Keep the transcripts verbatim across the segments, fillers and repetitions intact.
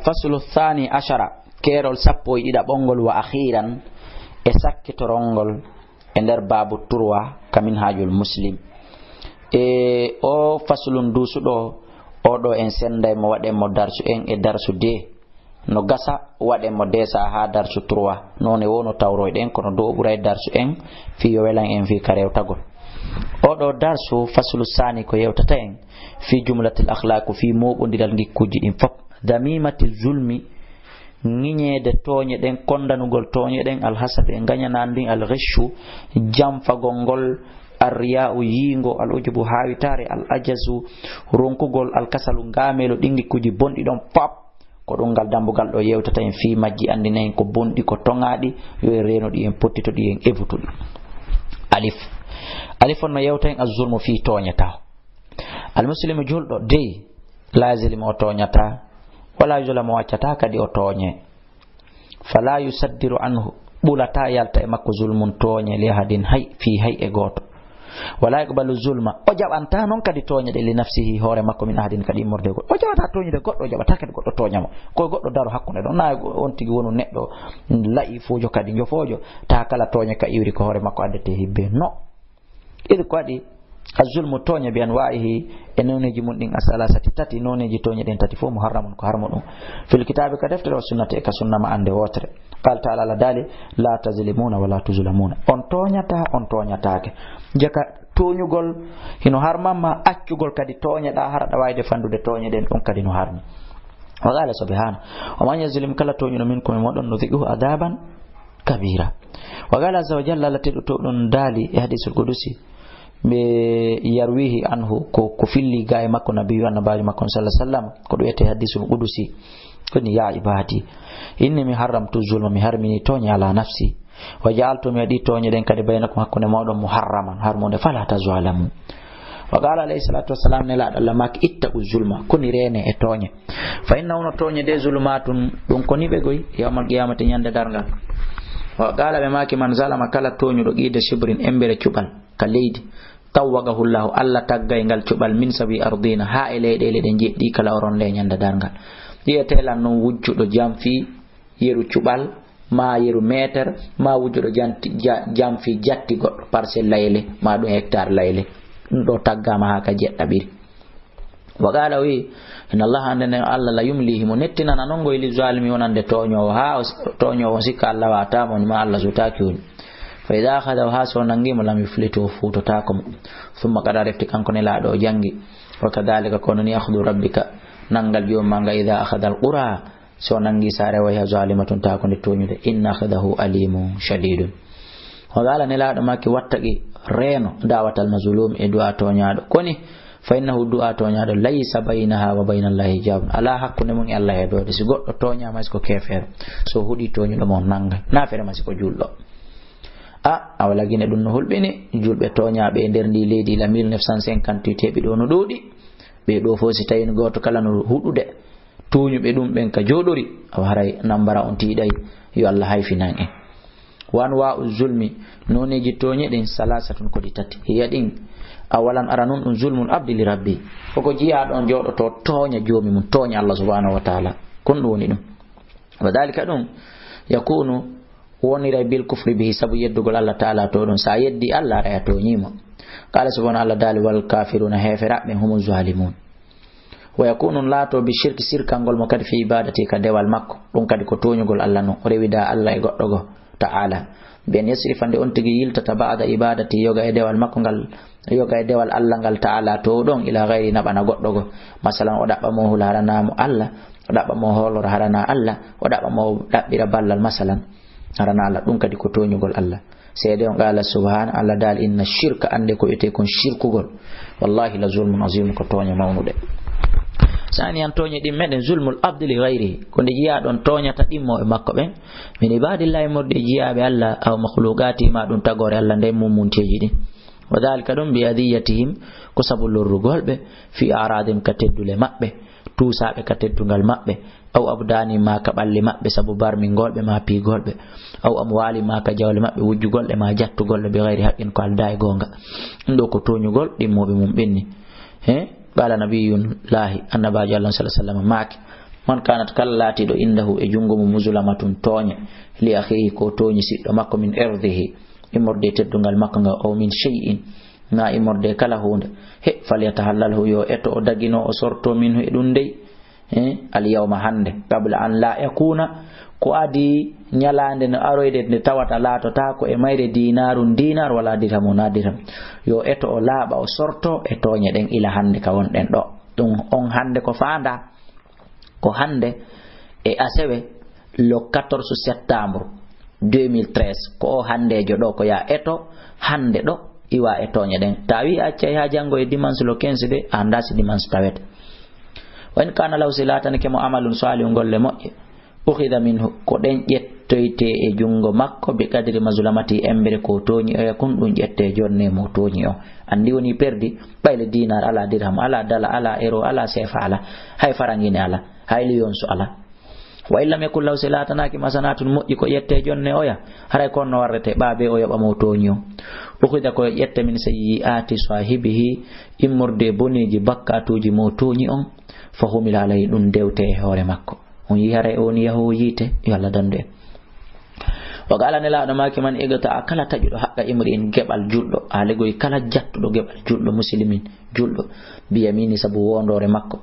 Faslu thani ashara, keerol sappo e ɗiɗaɓol ngol, wa akhiran, e sakkitorol ngol e nder baabu trois ka Minhajul Muslim. E o faslun duusuɗo, o ɗo en senday mo, waɗen mo darsu en e darsu deux. No gasa waɗen mo deux haa darsu trois. Noone wo no tawroyɗen, kono do o ɓuray darsu en fii yo welan en fii ka rewtagol. O ɗo darsu, faslu sani, ko yewtata en fii jumlatil akhlaq, fii mooɓondiral ngikkuuji ɗin fop. Damimatil zulmi, ŋiñeede tooñe ɗen, kondanugol tooñe ɗen, alhasad, e ngañanaandi ndin, alghishu, janfagol ngol, arriya'u, yiingo, al ujubu, haawitaare, al ajazu, ronkugol, al kasalu, ngaameelo, ɗin ngikkuuji bonɗi ɗon fop. Ko ɗum ngal dambugal ɗo yewtata en fii majji, anndina en ko bonɗi, ko toŋaaɗi, yo en reeno ɗi, en pottito ɗi, en evutu ɗi. Alif. Alif on no yewta en az-zulmu fii tooñe taho. Al muslimu julɗo dey, la yazlimu, o tooñataa, wala yuzlamu, o accataa kadi o tooñe. Fala yusaddiru anhu, ɓulataa yalta e makko, zulmun, tooñe, li ahadin, hay, fii hay e gooto. Wala yaqbalu zulma, o jaɓantaa non kadi tooñe ɗe, li nafsihi, hoore makko, min ahadin, kadi immorde e goɗɗo. O jaɓataa tooñude goɗɗo, o jaɓataa kadi goɗɗo tooña mo. Ko goɗɗo daro hakkunde ɗon, na on tigi wonu neɗɗo la'ifuujo kadi njofoojo, taa kala tooñe ka iwri ko hoore makko addete hibbe. No. Id ko waɗi, az-zulmu, tooñe, bi anwa'ihi, e nooneeji mun ɗin, as-salasati, tati, nooneeji tooñe ɗen tati fof, muharramun, ko harmuɗum, fil kitaabi, ka deftere, wa sunnati, e ka sunna, ma, annde wootere. Qala ta'ala, Allah daali, la tazlimuna wala tuzlamuna. On tooñataa, on tooñataake. Jaka tooñugol hino harmamma, accugol kadi tooñeɗaa, hara ɗa waawde fandude tooñe ɗen, ɗum kadi no harmi. Wa qala subhanahu, wa man yazlim, kala tooñuɗo, minkum, e moɗon, nuziquhu adaban kabira. Wa qala azza wa jalla, Allah tedduɗo ɗon daali e hadisul qudusi, ɓe yarwihi anhu, ko, ko filli ga e makko, nabiyyu, annabaajo makko, sallallahu alaihi wasallam, ko ɗum wiyetee hadisul qudusi. Koni, ya ibadi, inni, mi harramtu zulma, mi harmini tooñe, ala nafsi, wa ja'altu, mi waɗi tooñe ɗen kadi, baynakum, hakkunde moɗon, muharraman, harmunde, fala tazalamu. Wa qala alayhi salatu wassalam, nelaaɗo Allah maaki, ittaqu zulma, koni reene e tooñe. Fa innahu, no tooñe de, zulumatun, ɗum ko niɓe goy, yawmal qiyamati, ñande darngal. Wa qala, ɓe maaki, man zalama, kala tooñuɗo, qida shibrin, embere cuɓal ka leydi, tawwaqahu Allahu, Allah taggay ngal cuɓal, min sawi ardina, haa e leyɗeele ɗe njeɗɗi, kala o ronde ñande darngal. Yi'ete lan non wujjuɗo janfi yeru cuɓal, ma yeru meeter, ma wujjuɗo janti-, ja-, janfi jatti goɗɗo, parcelle layele, ma ɗum hectare layele. Ɗum ɗo taggaama haa ka jeɗɗaɓiri. Wa qala, o wi, inna Allah, annde nden Allah, la yumli, himo nettinana non ngoy, li zalimi, wonande tooñoowo, haa o s-, tooñoowo on sikka Allah waataamo, ma Allah sutaaki woni. Fa idha akhadahu, haa so nangi mo, lam yuflitu, o fuutotaako mo. Thumma qara, refti kanko nelaaɗo o jangi, wa kadhalika, kono ni, akhdu rabbika, nangal joom ma nga, idha akhadha al-qura, so nangi saare, wa hiya zalimatun, taa ko nde tooñude, inna akhdahu alimun shadidun. O qala, nelaaɗo maaki, wattaqi, reeno, da'watal mazlum, e du'a tooñaaɗo. Koni, fa innahu, du'a tooñaaɗo, laysa baynaha wa bayna Allahi hijabun, alaa hakkunde mum e Allah heedoode. Si goɗɗo tooñaama, si ko keefeero, so huɗi tooñuɗo mo, nanga. Na fere ma si ko julɗo. A, a wala gine ɗum no hulɓini, julɓe tooñaaɓe e nder ndi leydi ila mille neuf cent cinquante-huit heɓi ɗo no ɗuuɗi. Ɓe ɗo fof, si tawi gooto kala no huɗude, tooñuɓe ɗum ɓen ka jooɗori, awa haray nambara on tiiɗay, yo Allah hayfinan en. Wa anwa'u zulmi, nooneeji tooñe ɗin, salasatun, ko ɗi tati. Hiya ɗin, awalan, aranun ɗum, zulmul abdi li rabbi. Koko jiyaaɗo on jooɗoto tooña joomi mum, tooña Allah subhanahu wa ta'ala. Kon ɗum woni ɗum. Wa dhalika, ɗum yakunu, woniray, bil kufri bihi, sabu yeddugol Allah ta'ala to ɗum. Sa yeddi Allah, aray a tooñi mo. Qala subhanahu, Allah daali, wal kafiruna, heeferaɓe, humu zalimun. Wa yakunu, laato, bi shirki, sirkangol mo kadi, fi ibadati, ka dewal makko. Ɗum kadi ko tooñugol Allah non, o rewida Allah e goɗɗo goo, ta'ala. Bi an yasrifa, nde on tigi yiltata, ba'da ibadati, yoga e dewal makko ngal, yoga e dewal Allah ngal, ta'ala, to ɗon, ila ghayri, naɓana goɗɗo goo. Masalan, o ɗaɓɓa mo hula, harana mo Allah, o ɗaɓɓa mo hoolora, harana Allah, o ɗaɓɓa mo ɗaɓɓira ballal, masalan, harana Allah. Ɗum kadi ko tooñugol Allah. Seede on, qala subhana, Allah daali, inna shirka, annde ko wiyetee kon shirkugol, wallahi la zulmun azim, ko tooñe mawnuɗe. Saniyan, tooñe ɗin meɗen, zulmul abdi li ghayrihi, ko nde jiyaaɗo on tooñata ɗimmo e makko ɓen, min ibadillahi, mordi e jiyaaɓe Allah, aw makhluqati, ma ɗum tagoore Allah nden, mummunteeji ɗin. Wa dhalika, ɗum, bi adiyatihim, ko sabu lorrugol ɓe, fi a'radihim, ka teddule maɓɓe, tuusaaɓe ka teddungal maɓɓe, aw abdani, ma ka ɓalli maɓɓe, sabu barmingol ɓe ma piigol ɓe, aw amwali, ma ka jawle maɓɓe, wujjugol ɗe ma jattugol ɗe, bi ghayri haqqin, ko aldaa e goonga. Ɗum ɗo ko tooñugol ɗimmoɓe mum ɓen ni. He? Qala nabiyullahi, annabaajo Allah, sallallahu alaihi wasallam, maaki, Man kanat, kala laatiiɗo indahu e junngo mum, muzlamatun tooñe, li akhihi, ko tooñi siɗɗo makko, min irdihi, immorde e teddungal makko ngal, aw min shay'in, na immorde e kala huunde, he, falyatahallalhu, yo eto o dagino, o sorto, minhu e ɗum ndey, he, al yawma hannde, qabla an la yakuna, ko adii ñalaande no aroyde nde tawata laatotaako e mayre dinaarun dinaar wala dirhamun na dirham, yo eto o laaɓa, o sorto e tooñe ɗen ila hannde ka wonɗen ɗo. Ɗum on hannde ko faandaa. Ko hannde e asewe, le quatorze septembre deux mille treize, ko o hanndeejo ɗo, ko ya eto hannde ɗo iwa e tooñe ɗen. Ta wi a accay ha janngo e dimanche le quinze de, a annda si dimanche tawete. Wa in kana lahu, si laatanike mo amalun salihun, golle moƴƴe, ukhidha minhu, ko ɗen ƴettoyte e junngo makko, bi qadri mazlamati, embere ko tooñi oya kun, ɗum ƴette jonne mo tooñi o. Anndi woni perdi, ɓayle dinar ala, dirham ala, dala ala, euro ala, sefa ala, hay farangine ala, hay liyonsu ala. Wa in lam yakun lahu, si laatanaaki mo hasanatun moƴƴi, ko ƴette jonne oya, haray ko no warrete, ɓaabe o yoɓa mo tooñi o. Ukhidha, ko ƴette min sayyi'ati sahibihi, immorde boneeji bakkatuuji mo tooñi on, fa humila alayhi, ɗum dewte e hoore makko. On yi haray on yaho yiite, yo Allah dandu en. Wa qala, Nelaaɗo maaki, man iqta'a, kala taƴuɗo haqqa imri'in, geɓal julɗo, a legoy kala jattuɗo geɓal julɗo, muslimin, julɗo, bi yamini, sabu wondoore makko,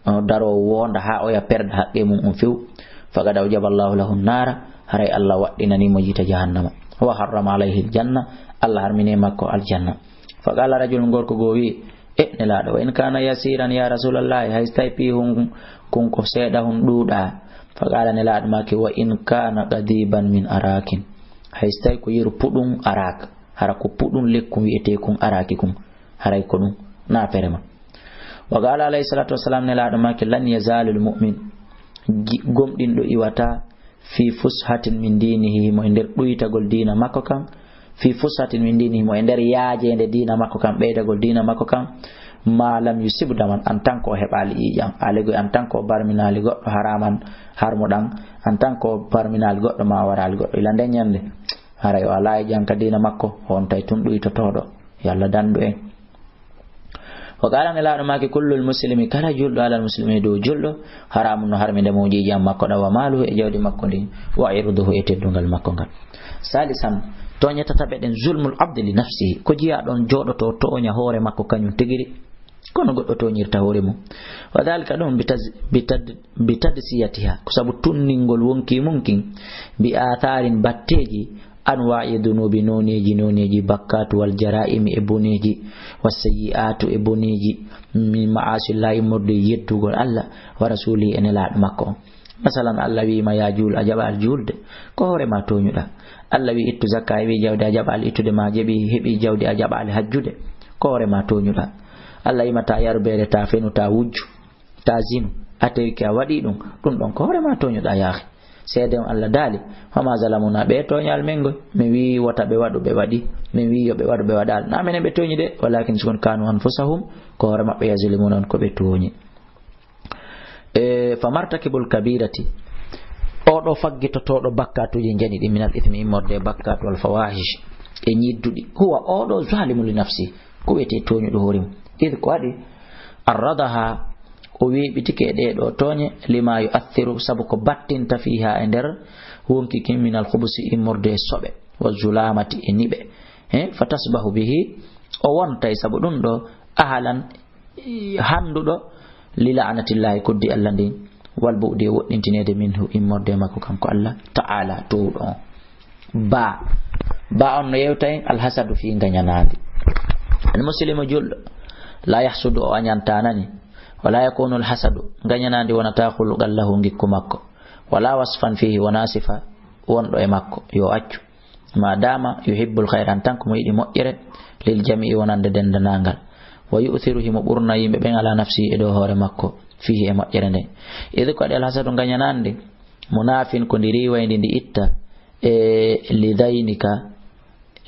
o daro wonda ha oya perda haqqe mum on few, faqad awjaba Allahu lahu nara, haray Allah waɗɗinani mo yiite jahannama, wa harrama alayhi aljanna, Allah harmine makko aljanna. Fa qala rajulun, gorko goo wi, e Nelaaɗo, wa in kana yasiran ya Rasulallahi, hay so tawi piihun kun ko seeɗa hun ɗuuɗa. Fa qala, Nelaaɗo maaki, wa in kana qadiban min arakin, hay so tawi ko yeru puɗum arak, hara ko puɗum lekkun wi'ete kun araki kun, haray ko ɗum na ferema. Wa qala alayhi salatu wassalam, Nelaaɗo maaki, lan yazalul mu'min, gi-, gomɗinɗo iwata fi fushatin min dinihi, himo e nder ɗuytagol diina makko kan, fi fushatin min dinihi, himo e nder yaajeende diina makko kan, ɓeydagol diina makko kan, ma lam yusib daman, en tant que o heɓaali ƴiiƴan, a legoy en tant que o barminaali goɗɗo haraman harmuɗan, en tant que o barminaali goɗɗo ma o waraali goɗɗo, ila nden ñande, haray o alaa e ƴiiƴan ka diina makko, o ontay tun ɗuytotooɗo, yo Allah dandu en. Wa qala, Nelaaɗo maaki, kullul muslimi, kala julɗo alal muslimi, dow julɗo, haramun no harminde mo ƴiiƴan makko ɗan, wa maaluhu, e jawdi makko ndin, wa irduhu, e teddungal makko ngal. Salisan, tooñe tataɓe ɗen, zulmul abdi li nafsihi, ko jiya ɗon jooɗoto tooña hoore makko kañum tigiri, kono goɗɗo tooñirta hoore mum. Wa dhalika, ɗum, bi taz-, bi tad-, bi tadsiyatiha, ko sabu tunningol wonki mum kin, bi atharin, batteeji, anwa'i dunubi, nooneeji, nooneeji bakkaatu, wal jara'imi, e boneeji, was sayyi'atu, e boneeji, min ma'asillahi, immorde yeddugol Allah, wa rasulihi, e Nelaaɗo makko on. Masalan, Allah wi'ima, ya juul, a jaɓaali juulde, ko hoore ma tooñuɗa. Allah wi'i, ittu zakka, heɓi jawdi, a jaɓaali ittude, ma jeɓi, heɓi jawdi, a jaɓaali hajjude, ko hoore ma tooñuɗa. Allah wi'ima, ta yaru beere, ta fenu, ta wujju, ta zinu, a tewike a waɗi ɗum, ɗum ɗon ko hoore ma tooñuɗa, yaahi. Seede on Allah daali, wa ma zalamuna, ɓe tooñaali men ngoy. Min wi'i wota ɓe waɗu, ɓe waɗi. Min wi'i yo ɓe waɗu, ɓe waɗaali. Na menen ɓe tooñi de, walakin, si kon, kanu anfusahum, ko hoore maɓɓe, yazlimuna, on ko ɓe tooñi. E, fa martakibul kabirati, oɗo faggitotooɗo bakkatuuji njani ɗi, minal ithmi, immorde e bakkatu, wal fawahish, e ñidduɗi, huwa, oɗo, zalimu li nafsi, ko wiyete tooñuɗo hoore mum. Id, ko waɗi, arradaha, o weeɓitike e ɗee ɗoo tooñe, lima yu'athiru, sabu ko battinta, fiha, e nder wonki kin, minal khubusi, immorde e soɓe, wa zulamati, e niɓe. He, fa tasbahu bihi, o wontay sabu ɗum ɗoo, ahalan, handuɗo, li la'natillahi, koddi Allah ndin, wal bu'di, e woɗɗintineede, minhu, immorde e makko kanko Allah, ta'ala, towɗo on. Ba, ba on no yewta en alhasadu, fii ngañanaandi. Al muslimu, julɗo, la yahsudu, o añantaa nani, wala yakunu alhasadu, ngañanaandi wonata khuluqan lahu, ngikku makko, wala wasfan fihi, wona sifa wonɗo e makko, yo accu. Ma dama yuhibbul khayra, en tant que mo yiɗi moƴƴere, lil jami'i, wonande dendanangal. Wa yu'thiru, himo ɓurna yimɓe ɓen, ala nafsihi, e dow hoore makko, fihi, e moƴƴere nden. Id, ko waɗi alhasadu, ngañanaandi, munafin, ko ndi riiwayndi, ndi itta, e, lidaynika,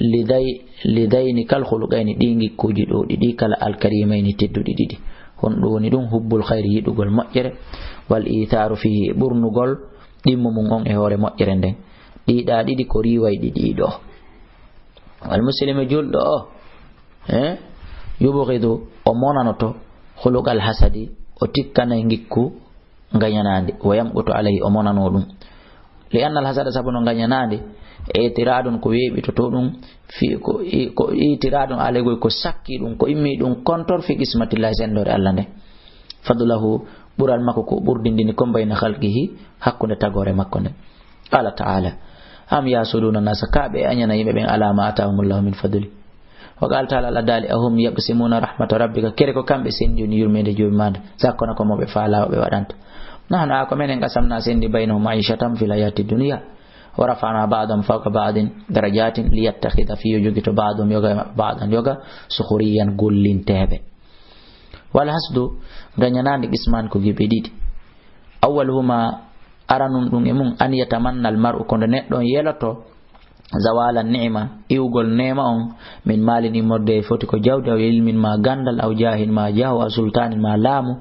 liday-, lidaynikal khuluqayni, ɗi ngikkuuji ɗoo ɗiɗi kala, alkarimayni, tedduɗi ɗiɗi. Honɗum woni ɗum? Hubbul khayri, yiɗugol moƴƴere, wal itharu fihi, e ɓurnugol ɗimmo mum on e hoore moƴƴere nden. Ɗii ɗaa ɗiɗi ko riiwayɗi ɗiɗo. Al muslimu, julɗo o, eh, yubghidu, o monanoto, khuluqal hasadi, o tikkanay ngikku ngañanaandi, wa yamqutu alayhi, o monano ɗum. Li annal hasada, sabu no ngañanaandi, itiradun, ko weeɓitoto ɗum, fi, ko i-, ko itiradun, alayhi, ko sakki ɗum, ko immi ɗum kontor fi qismatillahi, senndoore Allah nde. Fadlahu, ɓural makko ko ɓurdindini kon bayna khalqihi, hakkunde tagoore makko nde. Qala ta'ala, am yahsuduna nasa, ka ɓe añana yimɓe ɓen ala ma atahumullahu min fadli. Wa qala ta'ala, Allah daali, ahum yaqsimuna rahmata rabbika, kere ko kamɓe senndi woni yurmeende Joomi maa nde, sakkona ko mo ɓe faalaa o ɓe waɗanta. Nahnu, a ko menen, qasamna, senndi, baynahum ma'ishatahum fil hayati dunya, wa rafa'na ba'dahum fawqa ba'din darajatin liyattakhidha, fi yo jogito, ba'dahum, yoga, ba'dan, yoga, sukhriyan, gollinteeɓe. Wal hasdu, ngañanaandi, qismaani, ko geɓe ɗiɗi. Awwaluhuma, aranun ɗum e mum, an yatamanna al mar'u, ko nde neɗɗo on yeloto, zawala ni'ma, iwgol neema on, min maalin, immorde e foti ko jawdi, aw ilmin, ma ganndal, aw jaahin, ma jaahu, aw sultaanin, ma laamu,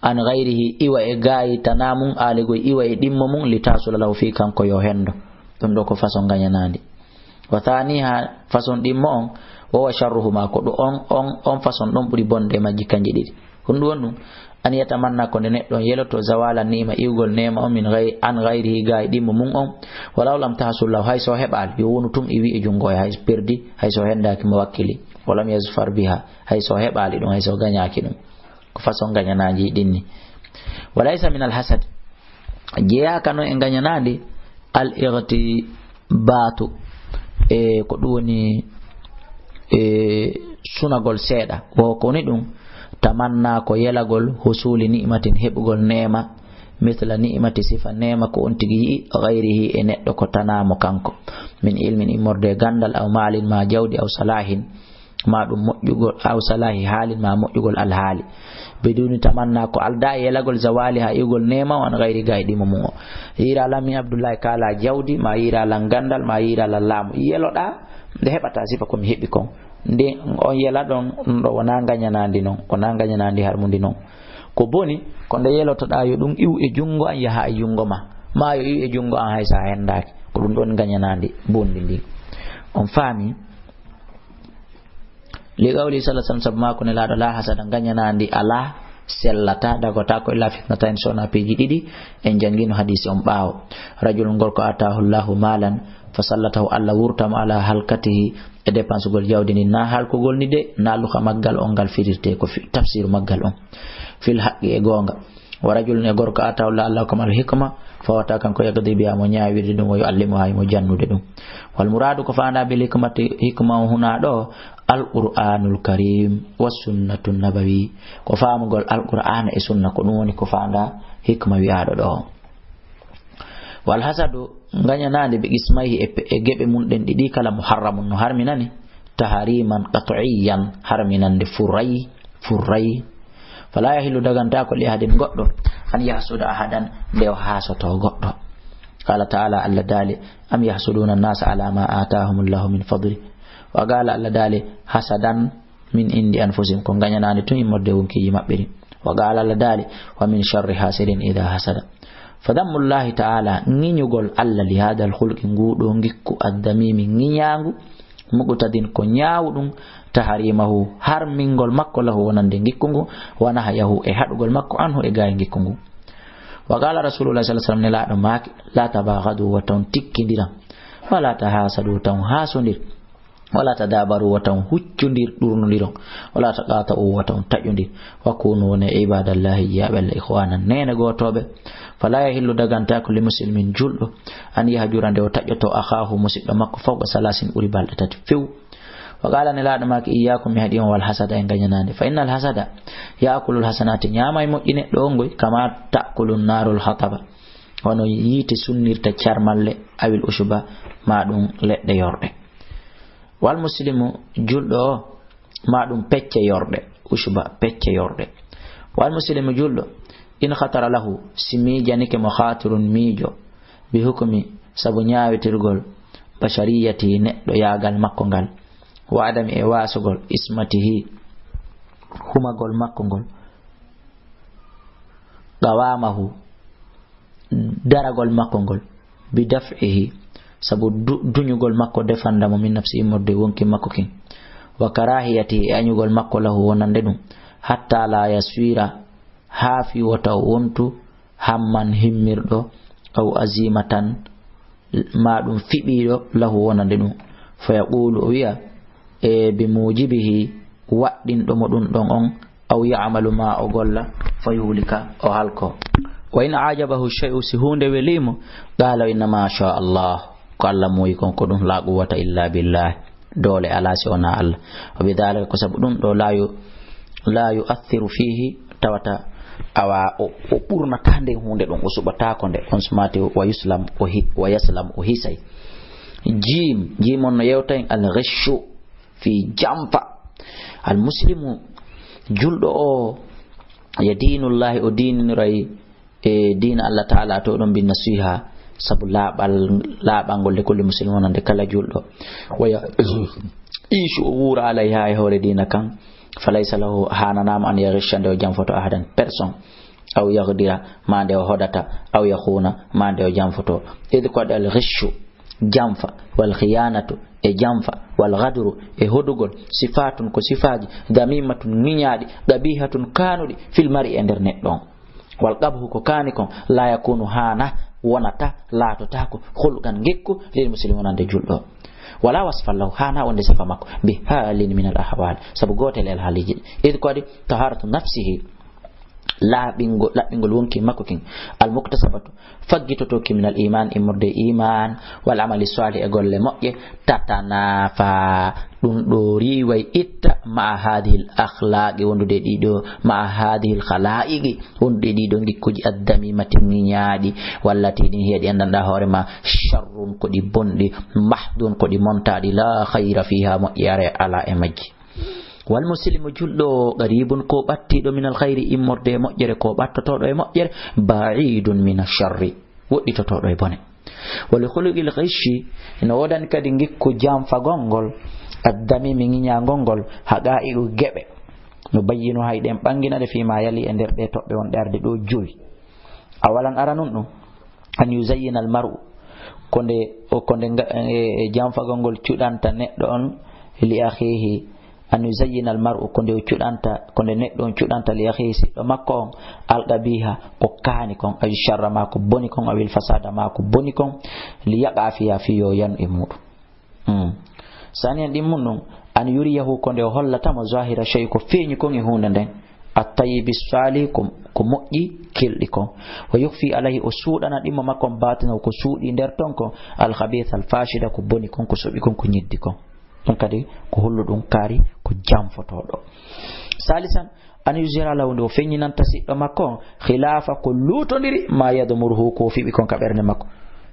an ghayrihi, iwa e gaayi tanaa mum, aaligoy iwa e ɗimmo mum, li tahsula lahu, fii kanko yo henndo. Ɗum ɗo ko façon ngañanaandi. Wa thaniha, façon ɗimmo on, wa huwa sharruhuma, ko ɗum on, on, on façon ɗon ɓuri bonde e majji kanji ɗiɗi. Honɗum woni ɗum? An yatamanna, ko nde neɗɗo on yeloto, zawala ni'ma, iwgol neema on, min ghay-, an ghayrihi, gaayi ɗimmo mum on, walaw lam tahsul lahu, hay so heɓaali, yo wonu tun iwi e junngo, hay perdi, hay so henndaaki mo wakkili, walam yazfar biha, hay so heɓaali ɗum, hay so gañaaki ɗum. Ko façon ngañanaandi ɗin ni. Wa laysa min al hasad, jeyaaka noon e ngañanaandi, al ightibatu, e ko ɗum woni, e sunagol seeɗa. Wo ko woni ɗum, tamanna, ko yelagol, husuli ni'matin, heɓugol neema, mithla ni'mati, sifa neema ko on tigi yi'i, ghayrihi, e neɗɗo ko tanaa mo kanko, min ilmin, immorde e ganndal, aw maalin, ma jawdi, aw salahin, ma ɗum moƴƴugol, aw salahi haalin, ma moƴƴugol alhaali. Biduni tamanna, ko aldaa e yelagol, zawali, ha iwgol neema o, an gayri, gaayi ɗimmo mum o. Yiira lan min Abdullahi kaala jawdi, ma yiira lan ganndal, ma yiira lan laamu. Yeloɗaa nde heɓata sifa ko mi heɓi kon. Nde on yela ɗon, ɗum ɗo wonaa ngañanaandi non, wonaa ngañanaandi harmundi non. Ko boni, ko nde yelotoɗaa yo ɗum iw e junngo an, yaha e junngo ma. Ma yo iw e junngo an hay so a henndaaki. Ko ɗum ɗon ngañanaandi bonndi ndin. On faami? Li qawli sallallahu alaihi wasallam, sabu maako Nelaaɗo, "La hasada, ngañanaandi alaa, sellataa, dagotaako, illa fitnatayn, so wonaa piiji ɗiɗi." En janngino hadiisi on ɓaawo. Rajulun, gorko, ataahu Allahu maalan, fa sallatahu, Allah wurtamo ala halkatihi, e dépensegol jawdi ndin, na halkugol ni de, na luka maggal on ngal firirte, ko fi-, tafsiru maggal on. Fil haqqi, e goonga. Wa rajulun, e gorko, ataahu Allah, Allah hokkamo al hikma, fa wata kanko yaqdi biha, mo ñaawirde ɗum, wa yuallimuha, mo jannude ɗum. Wal muradu, ko faanda bil hikmati, hikma o huna ɗo, al qur'anul karim, wa sunnatun nabawi. Ko faamugol al qur'ana e sunna, ko ɗum woni ko faanda hikma wi'aaɗo ɗo. Wal hasadu, ngañanaande, bi qismayhi, e pe-, e geɓe mum ɗen ɗiɗi kala, muharramun, no harminani, tahriman qat'iyyan, harminande furay, furay. Fala yahillu, dagantaako, li ahadin, goɗɗo, an yahsuda ahadan, nde o haasoto goɗɗo. Qala ta'ala, Allah daali, am yahsuduna an-nasa ala ma atahumullahu min fadli. Wa qala, Allah daali, hasadan min indi anfusihim, ko ngañanaande tun immorde wonkiiji maɓɓe ɗin. Wa qala, Allah daali, wa min sharri hasidin idha hasada. Fa dammullahi ta'ala, ŋiñugol Allah li hadal khulqi, nguu ɗoo ngikku, addamimi, ŋiñaangu, muqtadin, ko ñaawuɗum, tahrimahu, harmingol makko, lahu, wonande ngikku ngu, wa nahyahu, e haɗugol makko, anhu, e gaayi ngikku ngu. Wa qala rasulullah sallallahu alaihi wasallam, Nelaaɗo maaki, la tabaghadu, wata on tikkindiran, wala tahasadu, wata on haasondir. Wala tadabaru, wata on huccundir, ɗurnondiron. Wala taqata'u, wata on taƴondir. Wa kunu, wone, ibadallahi, jiyaaɓe Allah, ikhwanan, neene gootooɓe. Fala yahillu, dagantaako, li muslimin, julɗo, an yahjura, nde o taƴoto, akhahu, musiɗɗo makko, fawqa salasin, ɓuri balɗe tati few. Wa qala, Nelaaɗo maaki, iyyakum, mi haɗi on, wal hasada, e ngañanaande. Fa innal hasada ya'kulul hasanati, ñaama e moƴƴi neɗɗo on ngoy, kama ta'kulun narul hataba, wano yiite sunnirta carmalle, awil ushuba, ma ɗum leɗɗe yorɗe. Wal muslimu, julɗo o, ma ɗum pecce yorɗe, ushuba, pecce yorɗe. Wal muslimu, julɗo, in khatara lahu, si miijanike mo khatirun, miijo, bi hukmi, sabu ñaawitirgol, bashariyati, neɗɗo yaagal makko ngal, wa adami, e waasugol, ismatihi, humagol makko ngol, qawamahu, daragol makko ngol, bi daf'ihi, sabu du-, duñugol makko, defanda mo, min nafsi, immorde wonki makko kin, wa karahiyati, e añugol makko, lahu, wonande ɗum, hatta la yaswira, haa fii wota o wontu, hamman himmirɗo, aw azimatan, ma ɗum fiɓiiɗo, lahu wonande ɗum. Fa yaqulu, o wiya, e bi mujibihi, waɗɗinɗo mo ɗum ɗon on, aw ya'malu, ma o golla, fa yuhlika, o halko. Wa in ajabahu shay'u, si huunde weli mo, qala, inna ma sha Allah, ko Allah muuyi kon, ko ɗum, la quwwata illa billah, doole alaa si wonaa Allah. Wa bidhalika, ko sabu ɗum ɗo, la yu-, la yu'athiru fihi, tawata awa o, o ɓurnata nden huunde ɗum, o suɓataako nde, on sumaati wa yuslam, o hi-, wa yaslam, o hisay. Jiim, jiim on no yewta en al ghishu fi jamfa. Al muslimu, julɗo o, ya diinullahi, o diininoray e diina Allah Ta'ala to ɗon bin nasiha, sabu laaɓal, laaɓangol de kulli muslim wonande kala julɗo. Wa ya-, iishu o wuura alayha e hoore diina kan, fa laysa lahu, haananaama an yaghisha nde o jamfoto ahadan personne, aw yaghdira ma nde o hodata, aw yakhuuna ma nde o jamfoto. Id ko al ghishu, jamfa, wal khiyanatu e jamfa, wal ghadru e hodugol, sifatun ko sifaaji, damimatun ŋiñaaɗi, qabihatun kaanuɗi, fil mar'i e nder neɗɗo on. Wal qabhu ko kaani kon, la yakunu haana, wonata, laatotaako, khulqan ngikku, lil muslim wonande julɗo. Wala wasfan lahu, haana wonde sifa makko, bi halin min al ahwal, sabu gootel e haaliji ɗi. Id ko waɗi taharatu nafsihi, laaɓingol, laɓɓingol wonki makko kin, al muktasabatu, faggitotooki min al iman, immorde e iman, wal amali salih e golle moƴƴe, tatanafa, ɗum ɗo riiway itta, ma hadihil akhlaqi, wondude e ɗiɗo, ma hadihil khalaiqi, wondude e ɗiɗo ngikkuji addamimati ŋiñaaɗi, wallati ɗin heeɗi anndanɗa hoore ma, sharrun ko ɗi bonɗi, mahdun ko ɗi montaaɗi, la khayra fiha, moƴƴere alaa e majji. Wal muslimu, julɗo o, qaribun ko ɓattiiɗo, minal khayri, immorde e moƴƴere, ko ɓattotooɗo e moƴƴere, ba'idun mina sharri, woɗɗitotooɗo e bone. Wa li khuluqil ghishi, ina woodani kadi ngikku janfagol ngol, addamimi, ŋiñaangol ngol, haqaa'iqu, geɓe. No bayyinu, hay ɗen ɓanngina ɗe, fii ma yali, e nder ɗe toɓɓe wonɗe arde ɗo jowi. Awalan, aranun ɗum, an yuzayyina al mar'u, ko nde, o, ko nde nga-, e, e janfagol ngol cuɗanta neɗɗo on, li akhihi, an yuzayyina al mar'u, ko nde o cuɗanta, ko nde neɗɗo on cuɗanta, li akhihi, siɗɗo makko on, al qabiha, ko kaani kon, aw sharra, ma ko boni kon, aw il fasada, ma ko boni kon, li yaqa fiha, fii yo yanu e muɗum. Hmm. Saniyan ɗimmun ɗum, an yuriyahu, ko nde o hollata mo, zahira shay, ko feeñi kon e huunde nden, at tayyibi salih, ko, ko moƴƴi kelɗi kon, wa yukhfi alayhi, o suuɗana ɗimmo makko on, batinahu, ko suuɗi nder ton kon, al khabith al fashida, ko boni kon, ko soɓi kon, ko ñiddi kon. Ɗum kadi ko hollu ɗum kaari ko janfotooɗo. Salisan, an yuzhira lahu, nde o feññinanta siɗɗo makko on, khilafa, ko luutondiri, ma yadmuruhu, ko o fiɓi kon ka ɓernde makko.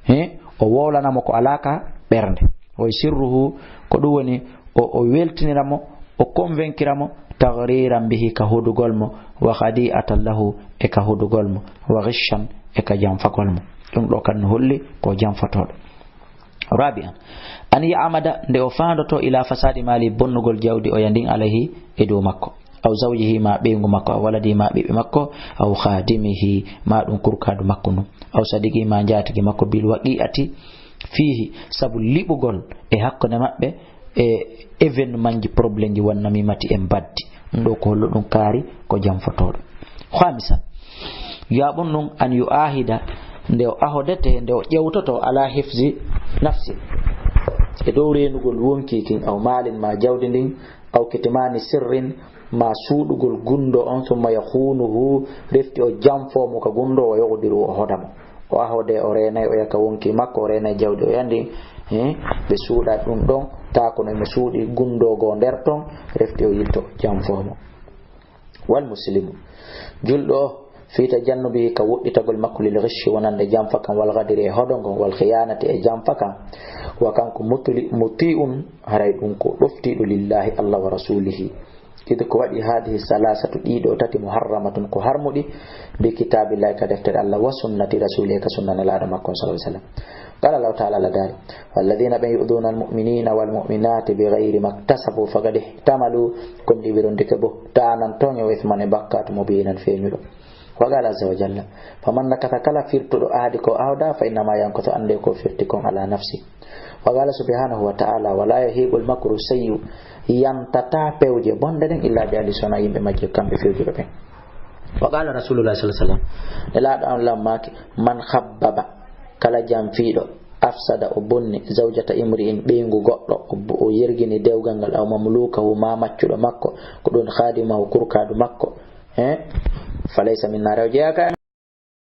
He, o wowlana mo ko alaa ka ɓernde. Wa yusirruhu, ko ɗum woni o, o weltinira mo, o convaincira mo, taghriran bihi, ka hudugol mo, wa khadi'atan lahu, e ka hudugol mo, wa ghishan, e ka janfagol mo. Ɗum ɗo kan no holli ko janfotooɗo. Rabi'an, an ya'mada, nde o faandoto, ila fasadi mali, bonnugol jawdi oya ndin, alayhi, e dow makko, aw zawjihi, ma ɓeyngu makko, aw waladihi, ma ɓiɓɓe makko, aw khadimihi, ma ɗum kurkaadu makko ndun, aw sadiqihi, ma njaatigi makko, bil waqi'ati fihi, sabu liɓugol e hakkunde maɓɓe, e événement ji, problème ji, wan namimati e mbaddi. Ɗum ɗo ko hollu ɗum kaari ko janfotooɗo. Khamisan, yaaɓun ɗum, an yu'ahida, nde o ahodete, nde o ƴewtoto, ala hifzi nafsi, e dow reenugol wonki kin, aw malin, ma jawdi ndin, aw kitmani sirrin, ma suuɗugol gundo on, summa yakhunuhu, refti o janfo mo ka gundo, wa yughdiru, o hoda mo. O ahode, o reenay, o yaka wonki makko, o reenay jawdi o yandi, he, ɓe suuɗa ɗum ɗon, taa kono mo suuɗi gundoogo nder ton, refti o yilto, janfo mo. Wal muslimu, julɗo o, fi tajannubi, ka woɗɗitagol makko, lil ghishi, wonande janfa kan, wal ghadiri, e hodo ngon, wal khiyanati, e janfa kan, wa kanko mutli-, muti'un, haray ɗum ko ɗoftiiɗo, lillahi, Allah, wa rasulihi. Id ko waɗi, hadihi salasatu, ɗiɗo tati, muharramatun, ko harmuɗi, bi kitabillahi, ka deftere Allah, wa sunnati rasuli, ka sunna Nelaaɗo makko on, sallallahu alaihi wasallam. Qala Allahu ta'ala, Allah daali, walladhina, ɓen, yu'dhuna almu'minina walmu'minati bighayri maktasabu faqad ihtamalu, kon ɗi wirondike bo, tanan toño, wa ithman, e bakkaatu, mubinan, feeñuɗo. Wa qala azza wa jalla, faman nakatha, kala firtuɗo ahdi ko ahda, fa innama yankuthu, annde ko firti kon, ala nafsi. Wa qala subhanahu wa ta'ala, wala yahiqul makru sayyi'u, yantata pewje bonɗe ɗen, illa bi ahli, sona yimɓe majje, kamɓe fewjuɓe ɓen. Wa qala rasulullah sallallahu alaihi wasallam, nelaaɗo Allah maaki, man khabbaba, kala janfiiɗo, afsada, o bonni, zawjata imri'in, ɓeyngu goɗɗo, o bo-, o yergini dewgal ngal, aw mamlukahu, ma maccuɗo makko, ko ɗum khadimahu, kurkaadu makko, he, falaysa minna, rew jeyaaka